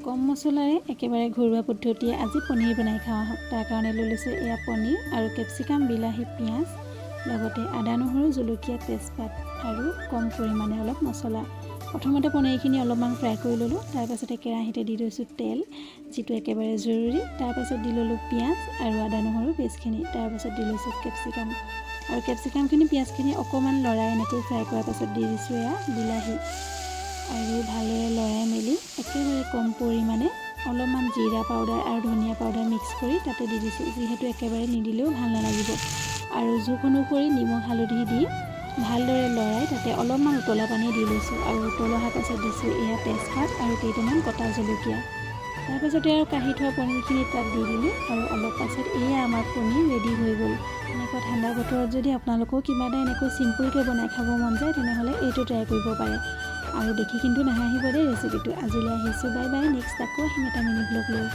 কম মছলাৰে একেবাৰে ঘৰুৱা পদ্ধতিয়ে আজি পনীৰ বনাই খাওঁ আহক। তাৰ কাৰণে লৈ লৈছোঁ এয়া পনীৰ আৰু কেপচিকাম, বিলাহী, পিঁয়াজ, লগতে আদা, নহৰু, জলকীয়া, তেজপাত আৰু কম পৰিমাণে অলপ মছলা। প্ৰথমতে পনীৰখিনি অলপমান ফ্ৰাই কৰি ল'লোঁ। তাৰপাছতে কেৰাহীতে দি লৈছোঁ তেল, যিটো একেবাৰে জৰুৰী। তাৰপাছত দি ল'লোঁ পিঁয়াজ আৰু আদা নহৰু পেষ্টখিনি। তাৰপাছত দি লৈছোঁ কেপচিকাম আৰু কেপচিকামখিনি, পিঁয়াজখিনি অকণমান লৰাই এনেকৈ ফ্ৰাই কৰাৰ পাছত দি দিছোঁ এয়া বিলাহী আৰু ভালদৰে লৰাই মেলি একেবাৰে কম পৰিমাণে অলপমান জিৰা পাউডাৰ আৰু ধনিয়া পাউডাৰ মিক্স কৰি তাতে দি দিছোঁ, যিহেতু একেবাৰে নিদিলেও ভাল নালাগিব। আৰু জোখ অনুসৰি নিমখ, হালধি দি ভালদৰে লৰাই তাতে অলপমান উতলা পানী দি লৈছোঁ আৰু উতল অহাৰ পাছত দিছোঁ এয়া তেজপাত আৰু কেইটামান কটা জলকীয়া। তাৰপাছতে আৰু কাঢ়ি থোৱা পনীৰখিনি তাত দি দিলোঁ আৰু অলপ পাছত এয়া আমাৰ পনীৰ ৰেডি হৈ গ'ল। এনেকুৱা ঠাণ্ডা বতৰত যদি আপোনালোকেও কিবা এটা এনেকৈ চিম্পুলকৈ বনাই খাব মন যায়, তেনেহ'লে এইটো ট্ৰাই কৰিব পাৰে। আৰু দেখি কিন্তু নাহাঁহিব দেই ৰেচিপিটো। আজিলৈ আহিছোঁ, বাই বাই। নেক্সট আকৌ আহিম এটা মিনি ব্লগ লৈ।